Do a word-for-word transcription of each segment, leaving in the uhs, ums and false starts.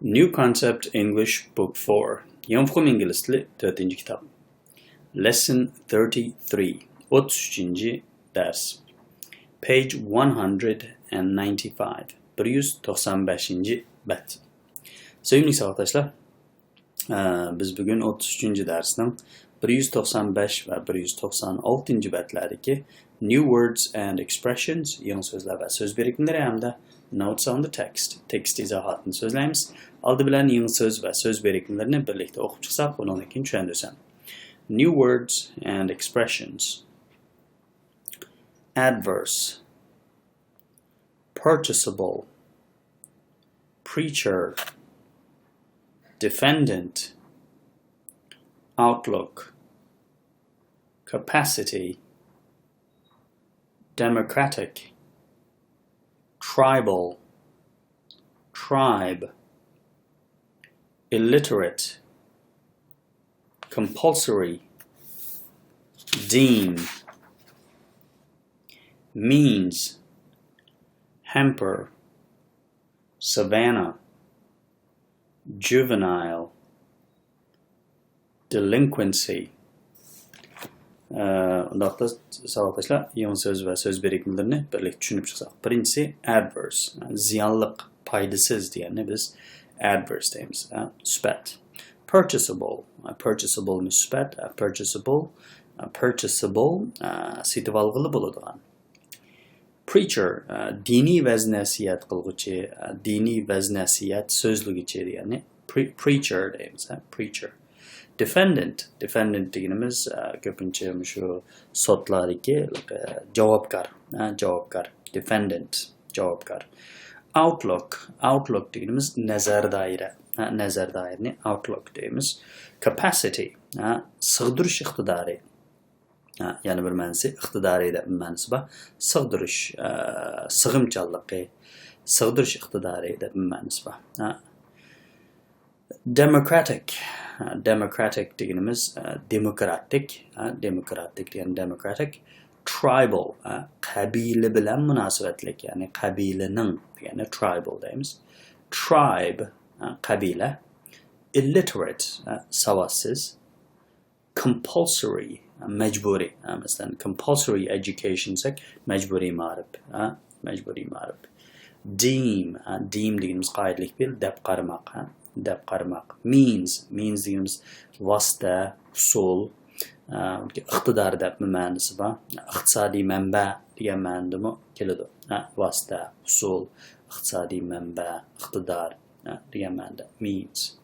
New Concept English Book four. يېڭى ئۇقۇم ئىنگلىز تىلى تۆتىنچى كىتاب. Lesson thirty-three. ئوتتۇز ئۈچىنچى دەرس. Page one hundred and ninety-five. بىر يۈز توقسان بەشىنچى بەت. سۆيۈملۈك ساۋاقداشلار، ئە، بىز بۈگۈن ئوتتۇز ئۈچىنچى دەرسنىڭ بىر يۈز توقسان بەش ۋە بىر يۈز توقسان ئالتىنچى بەتلەردىكى New Words and Expressions، يېڭى سۆزلەر ۋە سۆز بىرىكمىلىرى ھەمدە Notes on the Text، تېكىست ئىزاھاتىنى سۆزلەيمىز. ئالدى بىلەن يېڭى سۆز ۋە سۆز بىرىكمىلىرىنى بىرلىكتە ئوقۇپ چىقساق، ئۇنىڭدىن كېيىن چۈشەندۈرسەم. New words and expressions. Adverse. Participle. Preacher. Defendant. Outlook. Capacity. Democratic. Tribal. Tribe. Illiterate. Compulsory. Deem. Means. Hamper. Savannah. Juvenile. Delinquency. ئۇنداقتا ساۋاقداشلار، يېڭى سۆز ۋە سۆز بىرىكمىلىرىنى بىرلىكتە چۈشىنىپ چىقساق. بىرىنچىسى adverse، زىيانلىق، پايدىسىز دېگەننى بىز adverse دەيمىز. سۈپەت. Purchasable، purchasable مۇ سۈپەت؟ Purchasable، purchasable، سېتىۋالغىلى بولىدىغان. Preacher، دىنىي ۋەز نەسىھەت قىلغۇچى، دىنىي ۋەز نەسىھەت سۆزلىگۈچى دېگەننى pre-، preacher دەيمىز، preacher. Defendant، defendant دېگىنىمىز، كۆپىنچە مۇشۇ سوتلاردىكى، جاۋابكار، جاۋابكار. Defendant، جاۋابكار. Outlook، outlook دېگىنىمىز نەزەر دائىرە، نەزەر دائىرىنى outlook دەيمىز. Capacity، سىغدۇرۇش ئىقتىدارى. ھە، يەنە بىر مەنىسى ئىقتىدارى دەپ مەنىسى بار. سىغدۇرۇش، ئە، سىغىمچانلىقى، سىغدۇرۇش ئىقتىدارى دەپ مەنىسى بار. ھە. Democratic، ھە، democratic دېگىنىمىز، ئە، دېموكراتىك، ھە، دېموكراتىك دېگەن democratic. Tribal، ھە، قەبىلە بىلەن مۇناسىۋەتلىك، يەنى قەبىلىنىڭ دېگەننى tribal دەيمىز. Tribe، ھە، قەبىلە. Illiterate، ھە، ساۋاتسىز. Compulsory، مەجبۇرىي. مەسىلەن، compulsory education دېسەك، مەجبۇرىي مائارىپ. مەجبۇرىي مائارىپ. Deem، deem دېگىنىمىز قائىدىلىك پېئىل، دەپ قارىماق. دەپ قارىماق. Means، means دېگىنىمىز ۋاسىتە، ئۇسۇل. ئىقتىدار دەپمۇ مەنىسى بار. ئىقتىسادىي مەنبە دېگەن مەنىدىمۇ كېلىدۇ. ۋاسىتە، ئۇسۇل، ئىقتىسادىي مەنبە، ئىقتىدار دېگەن مەنىدە. Means.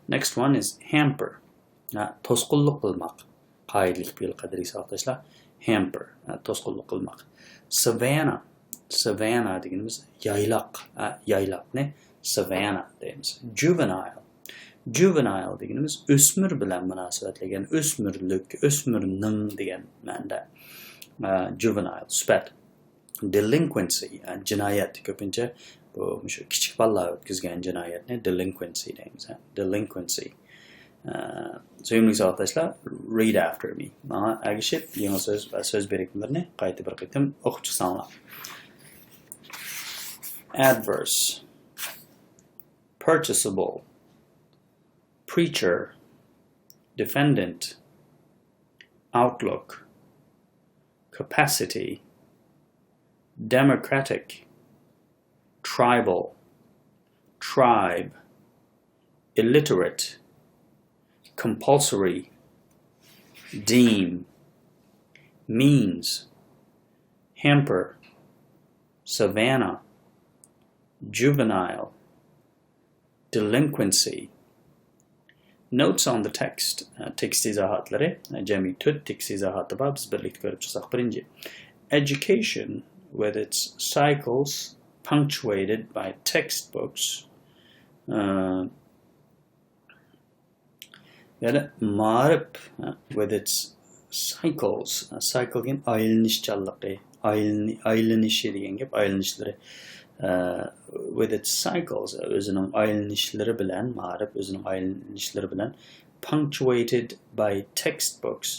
Next one is hamper. ھە، توسقۇنلۇق قىلماق. قائىدىلىك پېئىل، قەدىرلىك ساۋاقداشلار. Hamper، ھە، توسقۇنلۇق قىلماق. Savannah، savannah دېگىنىمىز يايلاق، ھە، يايلاقنى savannah دەيمىز. Juvenile، juvenile دېگىنىمىز ئۆسمۈر بىلەن مۇناسىۋەتلىك، يەنى ئۆسمۈرلۈك، ئۆسمۈرنىڭ دېگەن مەنىدە. ھە، juvenile، سۈپەت. Delinquency، يەنى جىنايەت، كۆپىنچە بۇ مۇشۇ كىچىك بالىلار ئۆتكۈزگەن جىنايەتنى delinquency دەيمىز. Delinquency. ئە، سۆيۈملۈك ساۋاقداشلار، read after me. ماڭا ئەگىشىپ، يېڭى سۆز ۋە سۆز بىرىكمىلىرىنى قايتا بىر قېتىم ئوقۇپ چىقساڭلار. Adverse. Purchasable. Preacher. Defendant. Outlook. Capacity. Democratic. Tribal. Tribe. Illiterate. Compulsory. Deem. Means. Hamper. Savannah. Juvenile. Delinquency. Notes on the text. تېكىست ئىزاھاتلىرى. جەمئىي تۆت تېكىست ئىزاھاتى بار. بىز بىرلىكتە كۆرۈپ چىقساق. بىرىنچى. Education, with its cycles punctuated by textbooks. يەنى مائارىپ، with its cycles. Cycle دېگەن ئايلىنىشچانلىقى، ئايلىنى-، ئايلىنىشى دېگەن گەپ، ئايلىنىشلىرى. With its cycles، ئۆزىنىڭ ئايلىنىشلىرى بىلەن، مائارىپ ئۆزىنىڭ ئايلىنىشلىرى بىلەن. Punctuated by textbooks.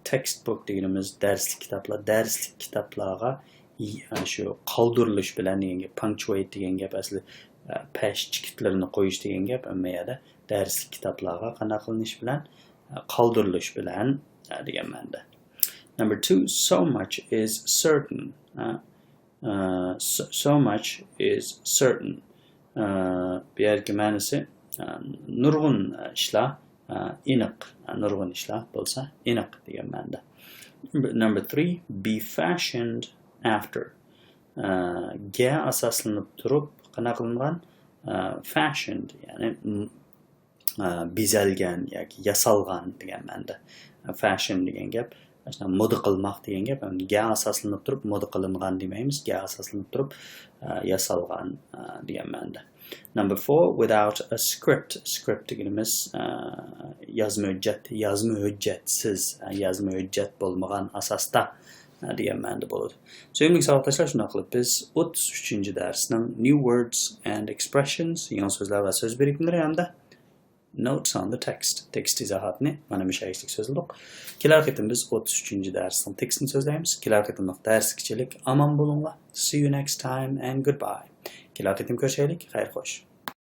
Textbook دېگىنىمىز دەرسلىك كىتابلار، دەرسلىك كىتابلارغا ي-، شۇ قالدۇرۇلۇش بىلەن دېگەن گەپ، punctuate دېگەن گەپ ئەسلى پەش چېكىتلىرىنى قويۇش دېگەن گەپ، ئەمما يەردە دەرسلىك كىتابلارغا قانداق قىلىنىش بىلەن، قالدۇرۇلۇش بىلەن دېگەن مەنىدە. Number two, so much is certain. So, so much is certain. بۇ يەردىكى مەنىسى نۇرغۇن ئىشلار ئېنىق، نۇرغۇن ئىشلار بولسا ئېنىق دېگەن مەنىدە. Number three, be fashioned after. گە ئاساسلىنىپ تۇرۇپ قانداق قىلىنغان؟ Fashioned، يەنى بېزەلگەن ياكى ياسالغان دېگەن مەنىدە. Fashion دېگەن گەپ، مودا قىلماق دېگەن گەپ، گە ئاساسلىنىپ تۇرۇپ مودا قىلىنغان دېمەيمىز، گە ئاساسلىنىپ تۇرۇپ ياسالغان دېگەن مەنىدە. Number four, without a script. Script دېگىنىمىز يازما ھۆججەت، يازما ھۆججەتسىز، يازما ھۆججەت بولمىغان ئاساستا دېگەن مەنىدە بولىدۇ. سۆيۈملۈك ساۋاقداشلار، شۇنداق قىلىپ بىز ئوتتۇز ئۈچىنچى دەرسنىڭ new words and expressions، يېڭى سۆزلەر ۋە سۆز بىرىكمىلىرى ھەمدە notes on the text، تېكىست ئىزاھاتىنى مانا مۇشۇ ئىشلىك سۆزلىدۇق. كېلەر قېتىم بىز ئوتتۇز ئۈچىنچى دەرسنىڭ تېكىستىنى سۆزلەيمىز. كېلەر قېتىملىق دەرسكىچىلىك ئامان بولۇڭلار. See you next time and goodbye. كېلەر قېتىم كۆرۈشەيلىك. خەير خوش.